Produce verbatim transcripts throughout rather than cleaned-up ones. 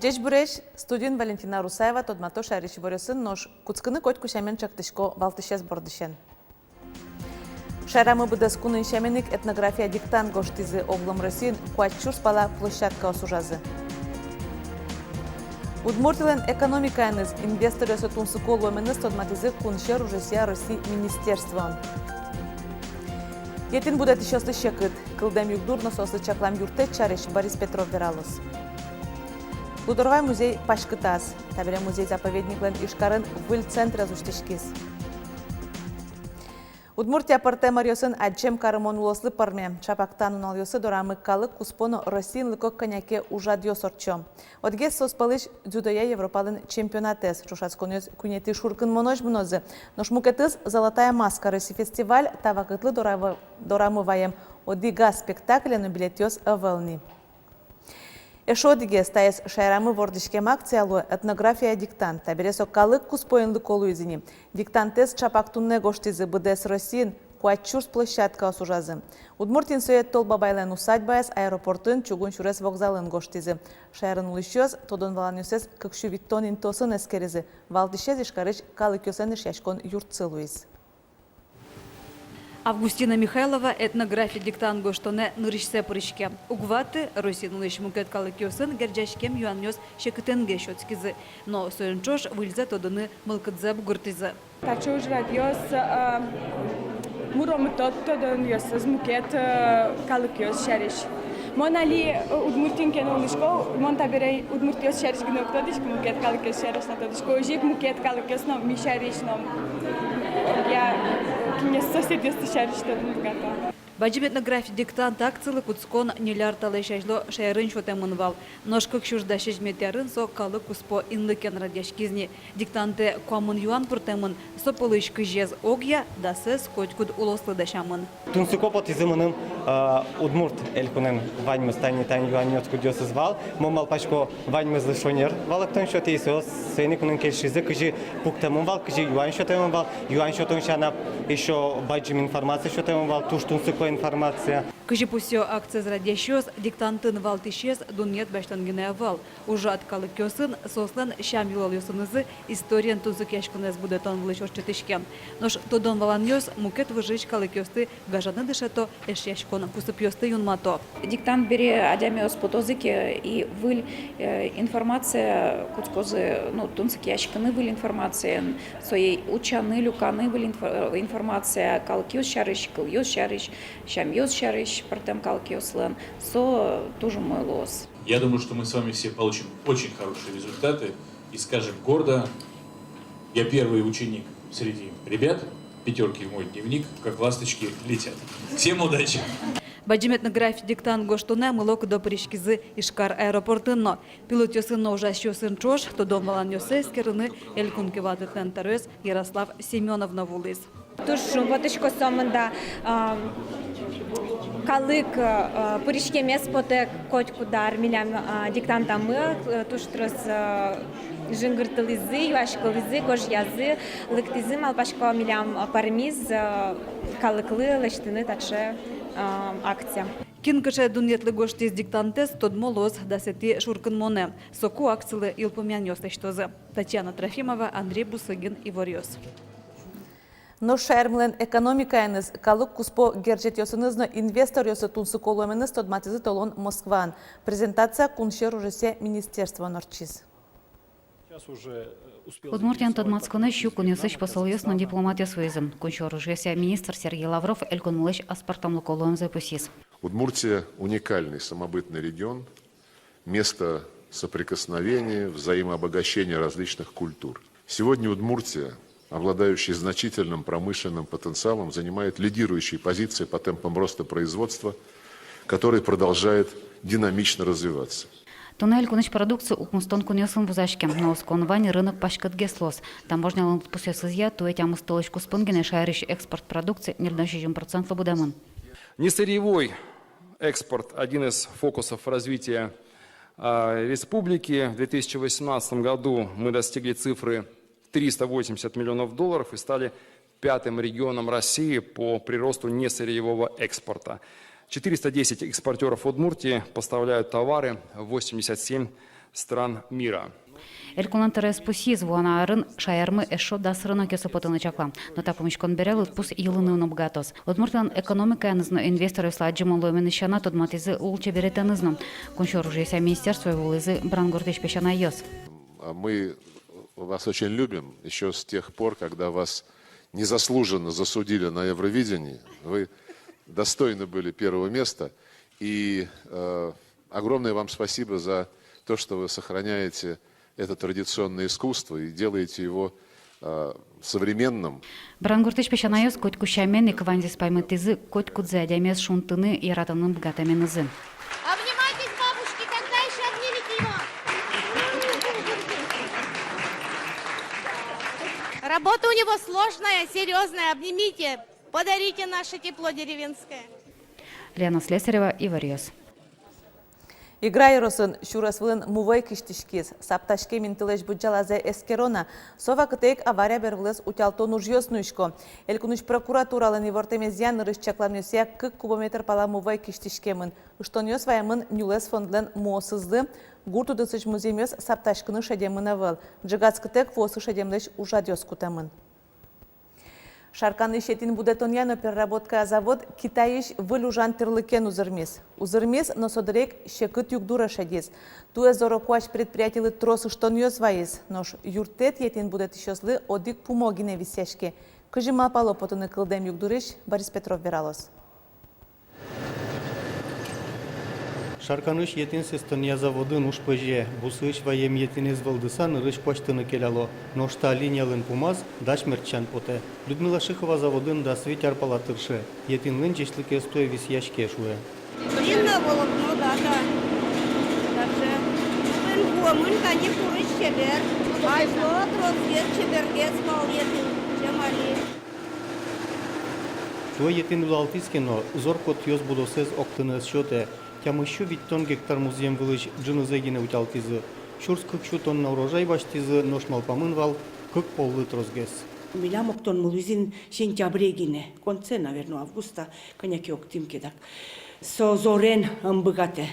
Ӟечбуресь! Студиын Валентина Русаева. Тодмато шаерысь иворъёсын, нош кутскыны котьку сямен чектӥсько валтӥсез бордысен. Шаерамы быдэс кунын сямен ик этнография диктант гожтӥзы. Оглом Россиын куать сюрс пала площадкаос ужазы. Удмуртилэн экономикаеныз инвесторъёслы тунсыко луэменыз тодматӥзы кунсьӧр ужъёсъя Росси министерствоын. Етӥн будэтӥсьёслы секыт. Кылдэм югдур но соослы чаклам юрттэт сярысь Борис Петров вералоз. Лудорвай музей паськытаз. Табере музей-заповедниклэн Ижкарын выль центрез усьтӥськиз. Удмуртия пӧртэм ӧръёсын адӟем карымон улослы пӧрме. Чапак та нуналъёсы дорамы калык куспо но Россиын лыкок кӧня ке ужрадъёс ортчо. Одӥгез соос пӧлысь дзюдоя Европалэн чемпионатэз. Ӵошатсконъёс куинетӥ шуркынмонозь мынозы. Нош мукетыз «Золотая маска» Росси фестиваль. Та вакытлы дорав-, дорамы ваем одӥгаз спектакле но билетъёс ӧвӧл ни. Эшшо одӥгез таиз шаерамы вордӥськем акция луэ — этнография диктант. Табере со калык куспоын лыко луиз ини. Диктантэз чапак туннэ гожтӥзы. Быдэс Россиын куать сюрс площадкаос ужазы. Удмуртиын сое Тол Бабайлэн усадьбаез, аэропортын, чугун сюрес вокзалын гожтӥзы. Шаерын улӥсьёс тодон-валанъёссэс кык сю витьтон интыосын эскеризы. Валтӥсез Ижкарысь калыкъёслэн эшъяськон юртсы луиз. Августина Михайлова этнография диктант гожтонэ нырысьсэ пыриське. Уг ваты, Россиын улӥсь мукет калыкъёсын герӟаськем юанъёс секытэнге сётскизы, но соин ӵош выльзэ тодыны мылкыдзэ бугыртӥзы. Таӵе ужрадъёс, э, муромыто тодонъёсыз мукет, э, калыкъёс сярысь. Мон али, э, Удмуртиын ке но улӥсько, мон табере удмуртъёс сярысь гинэ уг тодӥськы, мукет калыкъёс сярысь но тодӥсько. Озьы ик мукет калыкъёс но ми сярысь но, огъя, э, кинъёс, соседъёс сярысь тодыны быгато. Бадӟым этнография диктант акцилы кутскон ньыль ар талэсь азьло шаерын сётэмын вал. Нош кык сюрс дас сизьыметӥ арын со калык куспо инлыкен радъяськиз ни. Диктантэ куамын юан пыртэмын, со пӧлысь кызез огъя, дасэз котькуд улослы дасямын. Тунсыко потӥзы мыным, э, Удмурт Элькунэн ваньмыз тани, тани юанъёс, кудъёсыз вал. Мон малпасько, ваньмызлы шонер валэктон сётӥ, соос соин ик мыным кельшизы, кызьы пуктэмын вал, кызьы юан сётэмын вал. Юан сётон сяна ещё бадӟым информация сётэмын вал, туж тунсыко информация. Кызьы пусъё акциез радъясьёс, диктантын валтӥсез дунъет басьтон гинэ ӧвӧл. Ужрад калыкъёсын, соослэн сям-йылолъёсынызы историен тунсыкъяськонэз будэтон вылысь ортчытӥське. Нош тодон-валанъёс мукет выжыысь калыкъёсты гажаны дышето, эшъяськон кусыпъёсты юнмато. Диктант бере адямиос потозы ке, и выль, э, информация кутскозы, ну, тунсыкъяськыны выль информациен, сое утчаны, люканы выль инфо-, информация калыкъёс сярысь, кылъёс сярысь, сямъёс сярысь пӧртэм калыкъёслэн, со туж умой луоз. Я думаю, что мы с вами все получим очень хорошие результаты и скажем гордо: «Я первый ученик среди ребят, пятёрки в мой дневник, как ласточки, летят». Всем удачи! Бадӟым этнография диктант гожтонэ мылокыдо пыриськизы Ижкар аэропортын но. Пилотъёсын но ужасьёсын ӵош тодон-валанъёссэ эскерыны элькун кивалтэтлэн тӧроез Ярослав Семёнов но вуылӥз. Туж шумпотӥсько сомында, а, калык, а, пыриськемез потэ котькуд ар милям, а, диктантамы, а, туж трос, а, жингыртылӥзы, юаськылӥзы, гожъязы, лыктӥзы, малпасько, милям, а, пӧрмиз, а, калыклы лэсьтыны таӵе, а, акция. Кин кыӵе дунъетлы гожтӥз диктантэз, тодмо луоз дасэтӥ шуркынмонэ. Соку акцилы йылпумъянъёс лэсьтозы. Татьяна Трофимова, Андрей Бусыгин, «Иворъёс». Нош шаермылэн экономикаеныз, калык куспо герӟетъёсыныз но инвесторъёслы тунсыко луэменыз тодматӥзы толон Москваын. Презентация кунсьӧр ужъёсъя министерствоын ортчиз. Удмуртиен тодматсконэ сю кунъёсысь посолъёс но дипломатъёс вуизы. Кунсьӧр ужъёсъя министр Сергей Лавров элькунмылэсь аспӧртэмлыко луэмзэ пусйиз. Удмуртия — уникальный самобытный регион, место соприкосновения, взаимообогащения различных культур. Сегодня Удмуртия, обладающая значительным промышленным потенциалом, занимает лидирующие позиции по темпам роста производства, который продолжает динамично развиваться. Туннэ элькунысь продукция укмыстон кунъёсын вузаське, но оскон вань, рынок паськытгес луоз. Таможнялэн лыдпусъёсызъя, туэ тямыс толэзь куспын гинэ шаерысь экспорт продукция ньыльдон сизьым процентлы будэмын. Несырьевой Экспорт — один из фокусов развития, а, республики. В две тысячи восемнадцатом году мы достигли цифры триста восемьдесят миллионов долларов и стали пятым регионом России по приросту несырьевого экспорта. Четыреста десять экспортёров Удмуртии поставляют товары в восемьдесят семь стран мира. Элькунлэн тӧроез пусйиз, вуоно арын шаермы эшшо дас рынокъёсы потыны чакла. Но та пумиськон бере лыдпус йылыны но быгатоз. Удмуртилэн экономикаеныз но инвесторъёслы адӟымон луэменыз сяна тодматӥзы лулчеберетэныз но. Кунсьӧр ужъёсъя министерствое вуылӥзы Брангуртысь песянайёс. А мы вас очень любим ещё с тех пор, когда вас незаслуженно засудили на Евровидении. Вы достойны были первого места. И, э, огромное вам спасибо за то, что вы сохраняете это традиционное искусство и делаете его, э, современным. Брангуртысь песянайёс котьку сямен ик ваньзэс паймытӥзы, котькудзэ адямиез шунтыны, яратыны быгатэменызы. Обнимайтесь, бабушки, когда ещё обнимете его? Работа у него сложная, серьёзная, обнимите, подарите наше тепло деревенское. Лена Слесарева, Иворъёс. Игра ёросын сюрес вылын мувӧй кисьтӥськиз. Саптаськем интылэсь быдӟалазэ эскеро на. Со вакытэ ик авария бервылэз утялтон ужъёс нуисько. Элькунысь прокуратуралэн ивортэмезъя, нырысь чакламъёсъя, кык кубометр пала мувӧй кисьтӥськемын. Ыштонъёс ваемын нюлэс фондлэн муосызлы. Гурт удысысь музъемъёс саптаськыны шедемын ӧвӧл. Ӝегатскытэк вуосы шедемлэсь ужрадъёс кутэмын. Шарканысь етӥн будэтонъя но переработкая завод Китайысь выль ужан тӥрлыкен узырмиз. Узырмиз, но со дыре ик секыт югдуре шедиз. Туэ зоро куазь предприятилы трос ыштонъёс вайиз. Нош юрттэт етӥн будэтӥсьёслы одӥг пумо гинэ висъяське. Кызьы малпало потыны кылдэм югдурысь, Борис Петров вералоз. Шарканысь етӥн сэстонъя заводын уж пӧзе. Бусыысь ваем етӥнэз вӧлдыса нырысь куасьтыны келяло. Нош та линиялэн пумаз дась мертчан потэ. Людмила Шихова заводын дас вить ар пала тырше. Етӥнлэн ӟечлыкез туэ висъяське, шуэ. Длинное волокно, да, да. Также вуэмын тани курысь чебер. Азьло тросгес чебергес вал етӥн, чем али. Туэ етӥн улалтӥз ке но, зор-котъёс будосэз октыны ӧз сётэ. Тямыссю витьтон гектар музъем вылысь ӝынызэ гинэ утялтӥзы. Сюрс кык сю тонна урожай басьтӥзы, нош малпамын вал кык поллы тросгес. Милям октонмы луиз ини сентябре гинэ, конце, наверно, августа, кӧня ке октӥм ке дак. Со зорен ӧм быгатэ.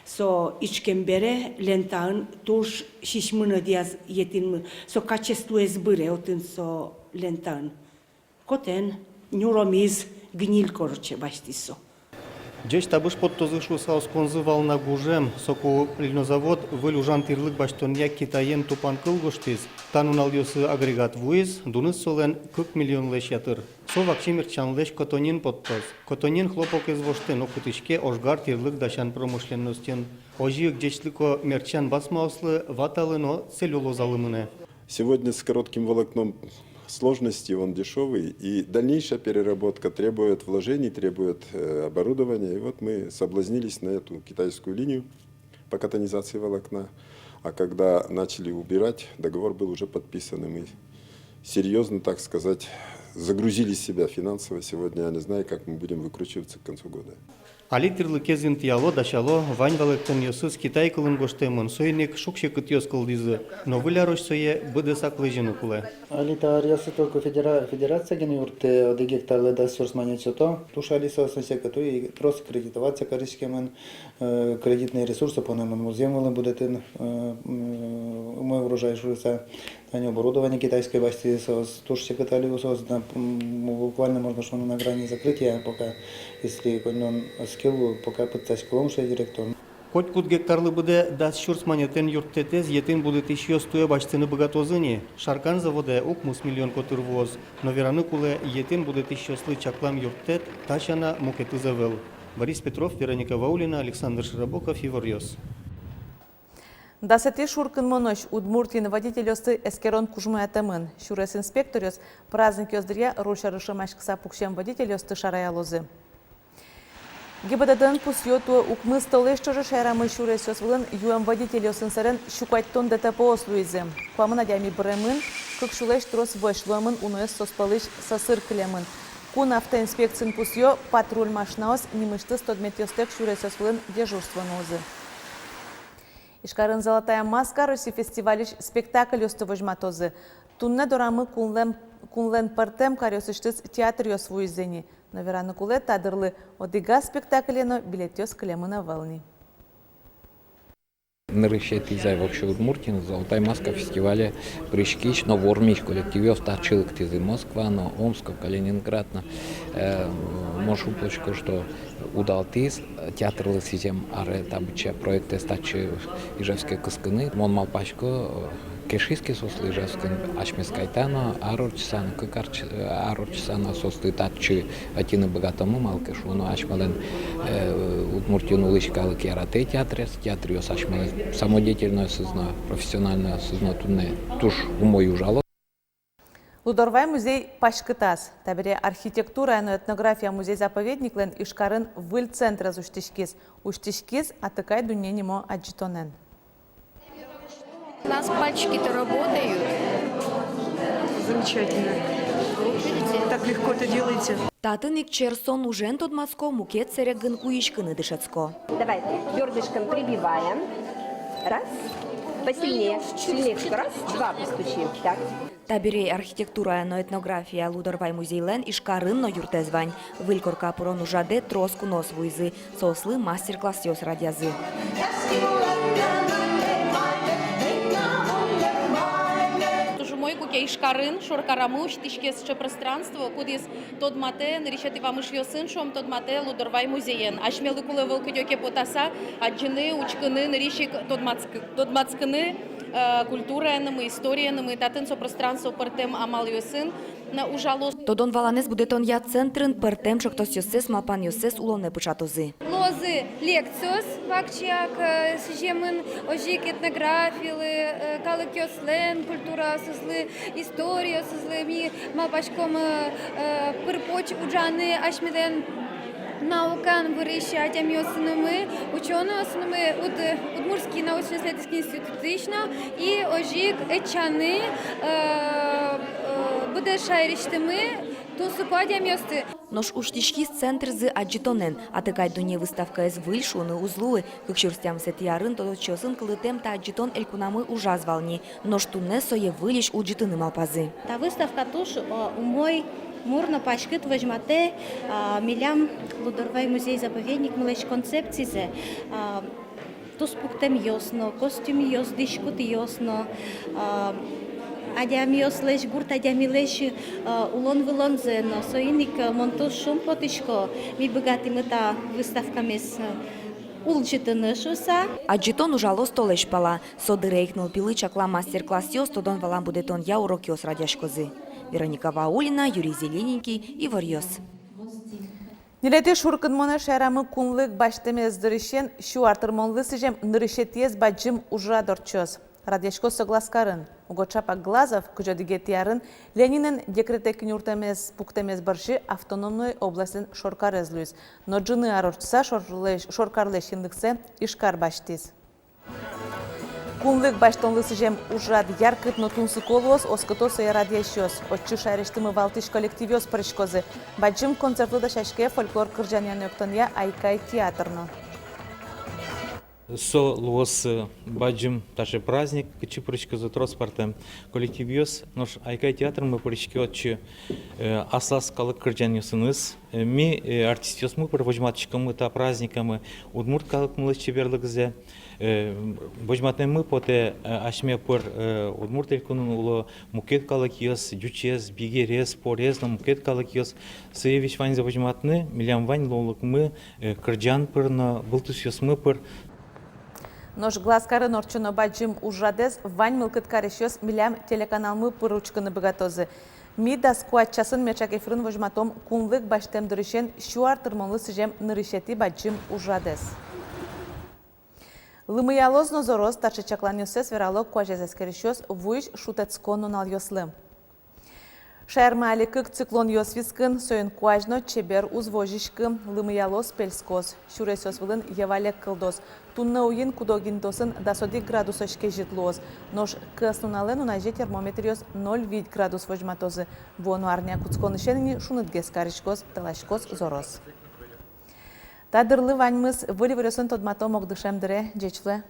Со ичкем бере лентаын туж сисьмыны ӧдъяз етӥнмы. Со качествоез быре отын со лентаын. Котэн, нюромиз, гниль, короче, басьтӥз со. Ӟеч табыш поттозы шуыса осконзы вал на гужем. Соку льнозавод выль ужан тӥрлык басьтонъя Китаен тупан кыл гожтӥз. Та нуналъёсы агрегат вуиз, дуныз солэн кык миллионлэсь ятыр. Со вакчи мертчанлэсь котонин поттоз. Котонин хлопокез воштэ но кутӥське ожгар тӥрлык дасян промышленностьын. Озьы ик ӟечлыко мертчан басмаослы, ваталы но целлюлозалы мынэ. Сегодня с коротким волокном сложности, он дешёвый, и дальнейшая переработка требует вложений, требует, э, оборудования. И вот мы соблазнились на эту китайскую линию по катонизации волокна. А когда начали убирать, договор был уже подписан, и мы серьёзно, так сказать, загрузили себя финансово. Сегодня я не знаю, как мы будем выкручиваться к концу года. Али тӥрлыкез интыяло, дасяло, вань валэктонъёсыз китай кылын гожтэмын, соин ик шуг-секытъёс кылдӥзы, но выль арозь сое быдэсак лэзьыны кулэ. Али та аръёсы только федера-, федерация гинэ юрттэ, одӥг гектарлы дас сюрс манет сёто. Туж али соослэн секыт уй, и трос кредитоваться кариськемын, э, кредитные ресурсы понэмын музъем вылын будэтыны, э, м, умой урожай шуыса. Тани оборудование китайское басьтӥзы соос, туж секыт али соос, да, м, буквально можно шуыны на грани закрытия пока, если коньдон ӧз ке лу, пока пытсаськом, шуэ директор. Котькуд гектарлы быдэ дас сюрс манетэн юрттэтэз етӥн будэтӥсьёс туэ басьтыны быгатозы ини. Шаркан заводэ укмыс миллион котыр вуоз. Но вераны кулэ, етӥн будэтӥсьёслы чаклам юрттэт та сяна мукетыз ӧвӧл. Борис Петров, Вероника Ваулина, Александр Широбоков, Иворъёс. Дасэтӥ шуркынмонозь Удмуртиын водительёсты эскерон кужмоятэмын. Сюрес инспекторъёс праздникъёс дыръя руль сярысь ӧмаськыса пуксем водительёсты шараялозы. ГИБДД-ын пусъё: туэ укмыс толэзь ӵоже шаерамы сюресъёс вылын юэм водительёсын сэрен сю куатьтон ДТП-ос луизы. Куамын адями быремын, кык сюлэсь трос вӧсь луэмын, уноез соос пӧлысь сӧсыр кылемын. Кун автоинспекциын пусъё: патруль машинаос нимысьтыз тодметъёстэк сюресъёс вылын дежурство нуозы. Ижкарын «Золотая маска» Россиысь фестивальысь спектакльёсты возьматозы. Туннэ дорамы кунлэн, кунлэн пӧртэм каръёсысьтыз театръёс вуизы ни. Но вераны кулэ, та дырлы одӥгаз спектакле но билетъёс кылемын ӧвӧл ни. Нырысетӥзэ вообще Удмуртиын «Золотая маска» фестивале пыриськись но вормись коллективъёс татчы лыктӥзы: Москва но, Омск, Калининград но. Э, мон шумпотӥсько, что удалтӥз театрлы сӥзем аре та быдӟа проектэз татчы, Ижевске, кыскыны. Мон малпасько, кельшиз ке соослы Ижевскын, асьмеос кытын но ар ортчыса но, кык ар ортчы-, ар ортчыса но соосты татчы ӧтьыны быгатомы, малы ке шуоно асьмелэн, э, Удмуртиын улӥсь калык яратэ театрез, театръёс асьмелэн самодеятельноосыз но, профессиональноосыз но туннэ туж умой ужало. Лудорвай музей паськытаз. Табере архитектурая но этнография музей-заповедниклэн Ижкарын выль центрез усьтӥськиз. Усьтӥськиз «Атыкай дунне» нимо адӟытонэн. У нас пальчики-то работают. Замечательно. Вот видите? Так легко это делаете. Татын ик черсон ужен тодматско, мукет сэрегын куиськыны дышетско. Давай бёрдышком прибиваем. Раз. Посильнее. Сильнее. Раз, два постучи. Так. Табере архитектурая но этнография Лудорвай музейлэн Ижкарын но юртэз вань. Выль корка пырон ужрадэ трос куноос вуизы, соослы мастер-классъёс радъязы. Туж умой, куке Ижкарын, шоркарамы усьтӥське сыӵе пространство, кудӥз тодматэ нырысетӥ вамышъёсын, шуом, тодматэ Лудорвай музеен. Асьмелы кулэ ӧвӧл кыдёке потаса адӟыны, учкыны, нырысь ик тодматскы-, тодматскыны, э, культураенымы, историенымы. Татын со пространство пӧртэм амалъёсын но ужалоз. Тодон-валанэз будэтонъя центрын пӧртэм ӵектосъёссэс, малпанъёссэс улонэ пыӵатозы. Луозы лекциос вакчияк, э, сӥземын озьы ик этнографилы, э, калыкъёслэн культураосызлы, историосызлы. Ми малпаськом, э, пыр-поч ужаны асьмелэн наукаен вырись адямиосынымы, учёнойёсынымы, уд-, Удмуртский научно-исследовательский институтысь но, и озьы ик ӧтчаны, э, э, быдэс шаерысьтымы тунсыко адямиосты. Нош усьтӥськиз центрзы адӟытонэн. «Атыкай дунне» выставкаез выль шуыны уз луы. Кык сюрс тямысэтӥ арын тодосчиосын кылдытэм та адӟытон элькунамы ужаз вал ни. Нош туннэ сое выльысь улӟытыны малпазы. Та выставка туж, э, умой, мур но паськыт возьматэ, э, милям Лудорвай музей-заповедникмылэсь концепцизэ. Э, туспуктэмъёс но, костюмъёс, дӥськутъёс но, э, адямиослэсь, гурт адямилэсь, э, улон-вылонзэ но. Соин ик, э, мон туж шумпотӥсько, ми быгатӥмы та выставкамес, э, улӟытыны шуыса. Адӟытон ужалоз толэзь пала. Со дыре ик нылпилы чаклам мастер-классъёс, тодон-валан будэтонъя урокъёс радъяськозы. Вероника Ваулина, Юрий Зелененький, «Иворъёс». Ньылетӥ шуркынмонэ шаерамы кунлык басьтэмез дырысен сю ар тырмонлы сӥзем нырысетӥез бадӟым ужрад ортчоз. Радъяськоз со Глазкарын. Уго ӵапак Глазов кызь одӥгетӥ арын Ленинэн декретэ киньыртэмез пуктэмез бӧрсьы автономной областьлэн шоркарез луиз. Но ӝыны ар ортчыса шорлэсь-, шоркарлэсь синлыксэ Ижкар басьтӥз. Кунлык басьтонлы сӥзем ужрад яркыт но тунсыко луоз, оскыто сое радъясьёс. Отчы шаерысьтымы валтӥсь коллективъёс пыриськозы. Бадӟым концертлы дасяське фольклор кырӟанъя но эктонъя «Айкай» театр но. Со луоз, э, бадӟым таӵе праздник, кытчы пыриськозы трос пӧртэм коллективъёс. Нош «Айкай» театрмы пыриське отчы, э, аслаз калык кырӟанъёсыныз. Э, ми, э, артистъёсмы пыр возьматӥськомы та праздникамы удмурт калыкмылэсь чеберлыкзэ. Э, возьматэммы потэ, э, асьме пыр, э, Удмурт Элькунын уло мукет калыкъёс, ӟучез, бигерез, порез но мукет калыкъёс. Сое весь ваньзэ возьматыны милям вань луонлыкмы, э, кырӟан пыр но, вылтусъёсмы пыр. Нош Глазкарын ортчоно бадӟым ужрадэз вань мылкыд карисьёс милям телеканалмы пыр учкыны быгатозы. Ми дас куать часын меӵак эфирын возьматом кунлык басьтэм дырысен сю ар тырмонлы сӥзем нырысетӥ бадӟым ужрадэз. Лымыялоз но зороз, таӵе чакланъёссэс верало куазез эскерисьёс вуись шутэтскон нуналъёслы. Шаермы али кык циклонъёс вискын, соин куазь но чебер уз возиськы. Лымыялоз, пельскоз, сюресъёс вылын йӧвалег кылдоз. Туннэ уин куд-ог интыосын дас одӥг градусозь кезьыт луоз. Нош кӧснуналэ нуназе термометръёс ноль-вить градус возьматозы. Вуоно арня кутсконысен ини шунытгес кариськоз, таласькоз, зороз. Та дырлы ваньмыз. Выль иворъёсын тодматом огдышем дыре. Ӟеч луэ.